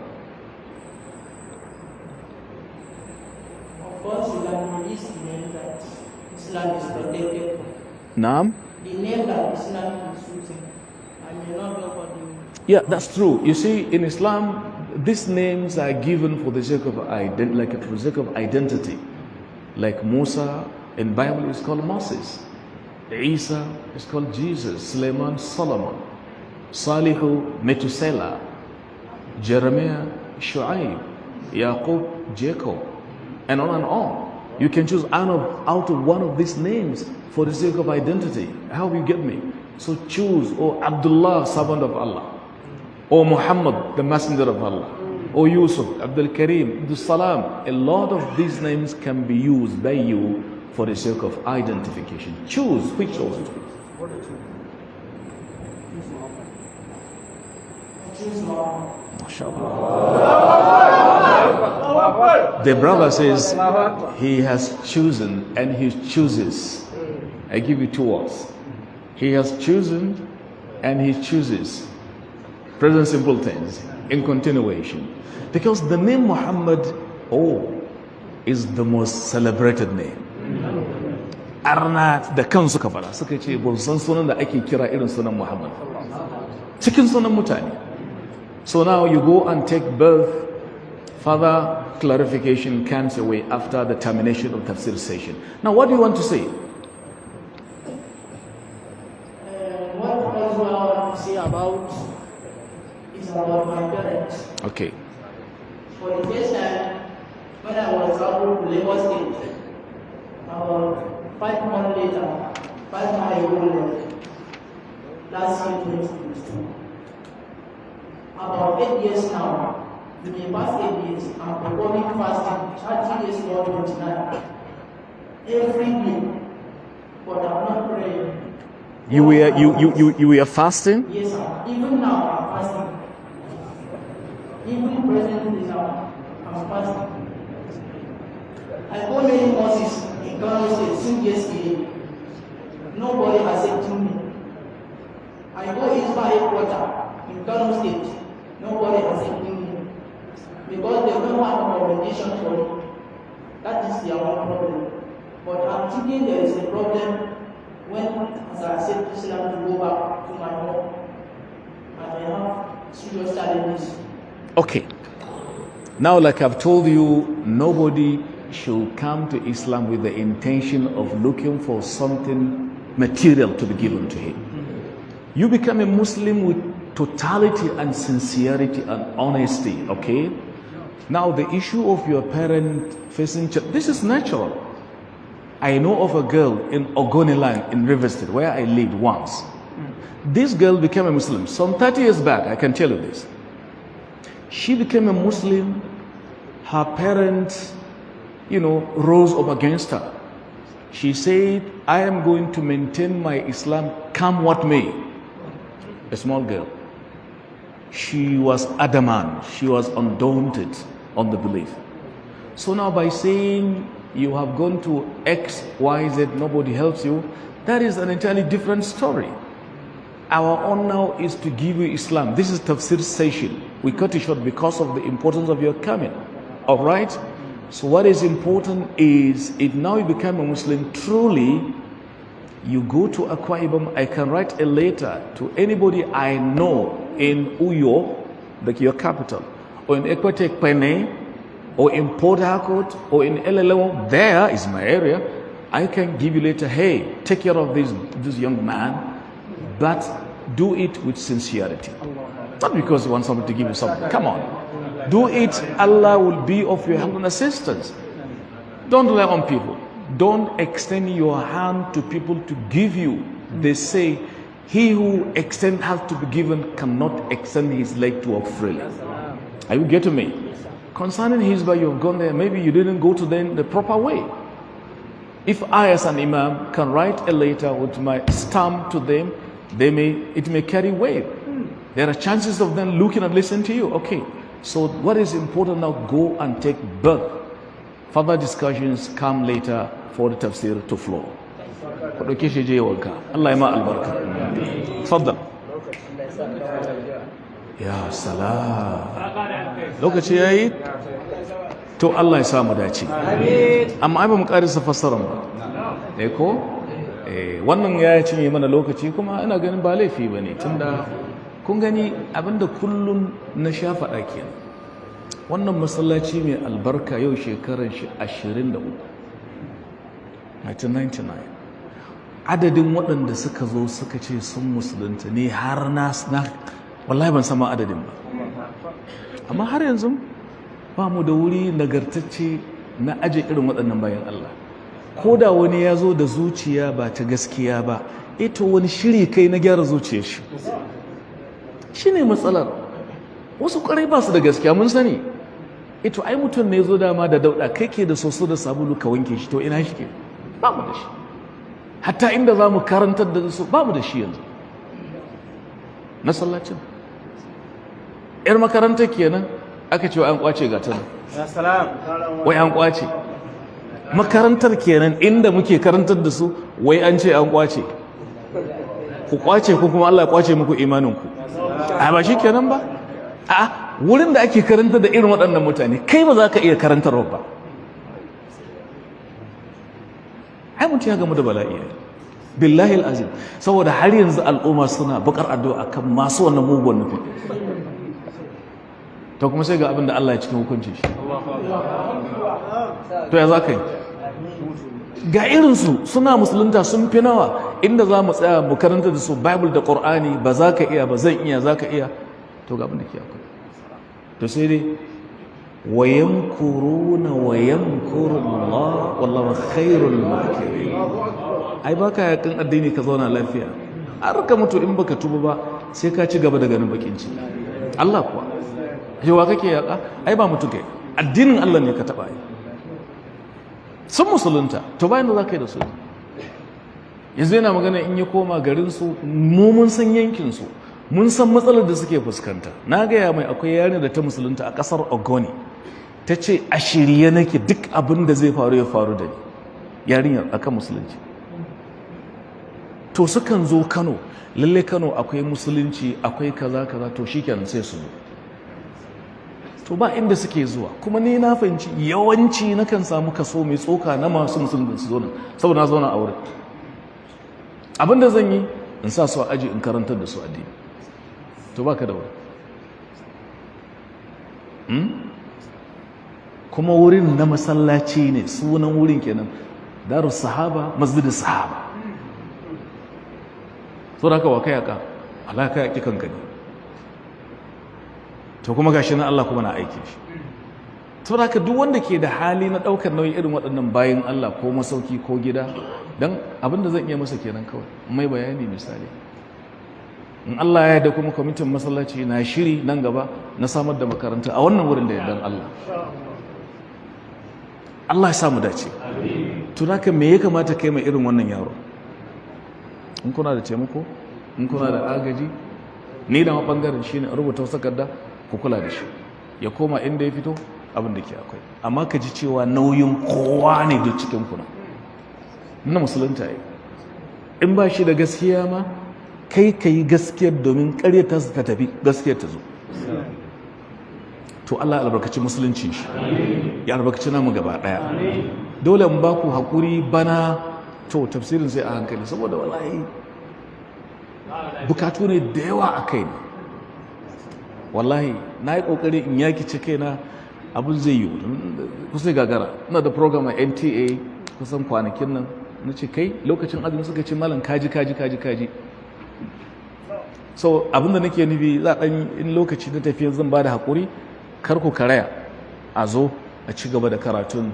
Of course, you can release the name that Islam is protected. Naam? The name that Islam is using. I may not go for the. Yeah, that's true. You see, in Islam, these names are given for the sake of like for the sake of identity. Like Musa in Bible is called Moses. Isa is called Jesus. Suleiman, Solomon. Salihu, Methuselah. Jeremiah, Shu'aib. Yaqub, Jacob. And on and on. You can choose out of one of these names for the sake of identity. How you get me? So choose, or Abdullah, servant of Allah, or Muhammad, the messenger of Allah, or Yusuf, Abdul Karim, Abdul Salam. A lot of these names can be used by you for the sake of identification. Choose which one. Choose Muhammad. Choose Muhammad. The brother says he has chosen and he chooses. I give you two words. He has chosen and he chooses. Present simple tense in continuation. Because the name Muhammad, oh, is the most celebrated name. Arna da kansu suka fara suka ce ba san sunan da ake kira irin sunan Muhammad. Cikin sunan mutane. So now you go and take birth. Further clarification comes away after the termination of tafsir session. Now, what do you want to say? What also I want to say about is about my parents. Okay. For the first time, when I was traveling to Lagos State, about 5 months later, 5 months ago, last year, 2022. About 8 years now, in the past 8 years, I'm performing fasting, 30 days or 29, every day, but I'm not praying. You were, you were fasting? Yes, sir. Even now, I'm fasting. Even presently now, I'm fasting. I go many mosques in Kano State since yesterday. Nobody accepting me. I go Hisbah headquarter in Kano State. Nobody accepting me. Because they don't have a recommendation for me. That is their own problem. But I'm thinking there is a problem when, as I accept Islam, to go back to my home. And I have serious challenges. Okay. Now, like I've told you, nobody should come to Islam with the intention of looking for something material to be given to him. You become a Muslim with totality and sincerity and honesty, okay? Now, the issue of your parent facing, this is natural. I know of a girl in Ogoniland in River State, where I lived once. This girl became a Muslim some 30 years back, I can tell you this. She became a Muslim. Her parents rose up against her. She said, "I am going to maintain my Islam come what may." A small girl. She was adamant, she was undaunted on the belief. So now, by saying you have gone to X, Y, Z, nobody helps you, that is an entirely different story. Our own now is to give you Islam. This is tafsir session. We cut it short because of the importance of your coming. All right? So, what is important is if now you become a Muslim, truly, you go to Akwa Ibom, I can write a letter to anybody I know in Uyo, like your capital, or in Ikot Ekpene, or in Port Harcourt, or in Elelenwo. There is my area. I can give you later, "Hey, take care of this young man," but do it with sincerity. Not because you want somebody to give you something. Come on. Do it, Allah will be of your help and assistance. Don't rely on people. Don't extend your hand to people to give you. They say, "He who extends has to be given cannot extend his leg to walk freely." Are you getting me? Concerning Hisbah, you have gone there. Maybe you didn't go to them the proper way. If I, as an imam, can write a letter with my stamp to them, it may carry weight. There are chances of them looking and listening to you. Okay. So what is important now, go and take bath. Further discussions come later for the tafsir to flow. Ku ɗauke shi je wanka. Allah ya ma albarka. Tfaddal. Ya salam. Lokaci yayi? To Allah ya samu dace. Amma ai ba mu karisa fassarar ba. Eh ko? Eh, wannan ya cinye mana lokaci, kuma ina ganin ba laifi bane, tunda kun gani abinda kullun na sha faɗa kenan. Wannan masallaci mai albarka yau shekaran shi 23. 1999. Adadin waɗanda suka zo suka ce sun musulunta ne har na wallahi ban sama adadin ba. Amma har yanzu ba mu da wuri nagartacce na aje irin waɗannan bayan Allah. Ko da wani ya zo da zuciya ba ta gaskiya ba, ito wani shiri kai na gyara zuciyar shi. Shi ne matsalar. Wasu ƙwarai ba su da gaskiya, mun sani. Ito ai mutum ne zo dama da dauɗa, kai ke da soso da sabulu ka wanke shi, to ina shi ke? Ba mu da shi. Hatta inda za mu karantar da su ba mu da shi yanzu. Masallacin. 'Yar makarantar kenan aka ce an kwace, ga ta nan. Wai an kwace. Makarantar kenan inda muke karantar da su, wai an ce an kwace. Ku kwace ku kuma Allah ya kwace muku imaninku. A ba shi kenan ba? A wurin da ake karantar da irin waɗannan mutane, kai ba za ka iya karantarwa ba. Ai mutum ya gamu da bala'i. Billahi al'azim. Saboda har yanzu al'umma suna bakar addu'a akan masu wannan mugun nufin. To kuma sai ga abin da Allah ya cikin hukuncin shi. To ya za ka yi? Ga irinsu suna musulunta sun fi nawa, inda za mu tsaya mu karanta da su Bible da Qur'ani, ba za ka iya ba, zan iya, za ka iya. To ga abin da ke akwai. To sai dai ويمكرون ويمكر الله والله خير الماكرين. Ai baka yakan addini ka zauna lafiya. Har ka mutu in baka tuba ba, sai ka ci gaba da ganin bakin ciki. Allah kuwa. Yawa kake yaka? Ai ba mutu kai. Addinin Allah ne ka taba yi. Sun musulunta, to bayan da za ka yi da su. Yanzu yana magana in ya koma garinsu, mu mun san yankinsu, mun san matsalar da suke fuskanta. Na gaya mai akwai yarinya da ta musulunta a ƙasar Ogoni. Ta ce a shirye nake, duk abin da zai faru ya faru da ni. Yarinyar akan musulunci. To sukan zo Kano, lalle Kano akwai musulunci, akwai kaza kaza, to shikenan sai su zo. To ba inda suke zuwa. Kuma ni na fahimci yawanci nakan samu kaso mai tsoka na masu musulunci su zo nan, saboda na zauna a wurin. Abinda zan yi, in sa su a aji in karantar da su addini. To baka da wuri. Kuma wurin na masallaci ne, sunan wurin kenan, Darus Sahaba, Masjidus Sahaba. So da haka wa kai yaka? Allah ka yaki kanka ne. To kuma gashi nan Allah kuma na aiki shi. To da haka duk wanda ke da hali na daukar nauyin irin waɗannan bayin Allah, ko masauki ko gida, dan abinda zan iya masa kenan kawai mai bayani misali. In Allah ya yarda, kuma kwamitin masallaci na shiri nan gaba na samar da makaranta a wannan wurin da yardan Allah. Allah ya samu dace. To haka me ya kamata kai mai irin wannan yaro? In kuna da taimako, in kuna da agaji, ni da bangaren shine a rubuta wasu takarda, ku kula da shi ya koma inda ya fito, abin da ke akwai. Amma ka ji cewa nauyin kowa ne duk cikin kuna na musulunta yi. In ba shi da gaskiya ma, kai ka yi gaskiyar, domin ƙarya ta ta tafi, gaskiyar ta zo. To Allah ya albarkaci musulunci shi, ya albarkaci namu gaba ɗaya. Dole in ba ku haƙuri bana, to tafsirin sai a hankali, saboda wallahi bukatu ne da yawa a kai ne. Wallahi na yi ƙoƙari in yaki ce kaina, abin zai yi kusa gagara. Ina da program a NTA kusan kwanakin nan, na ce kai lokacin azumi, suka ce malam, kaji kaji kaji kaji. So abinda nake nufi, za ɗan in lokaci na tafiya zan ba da haƙuri, kar ku karaya, a zo a ci gaba da karatun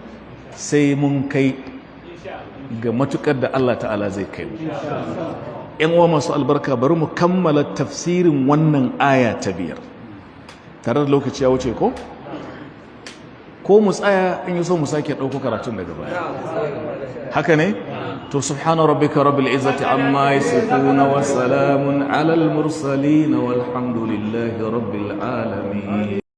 sai mun kai ga matukar da Allah ta'ala zai kai mu. ‘Yan uwa masu albarka, bari mu kammala tafsirin wannan aya ta 5 tare da lokaci ya wuce ko? Ko mu tsaya, in yi so mu sake ɗauko karatun daga baya. Haka ne? To, سبحان ربك رب العزة عما يصفون وسلام على المرسلين والحمد لله رب العالمين.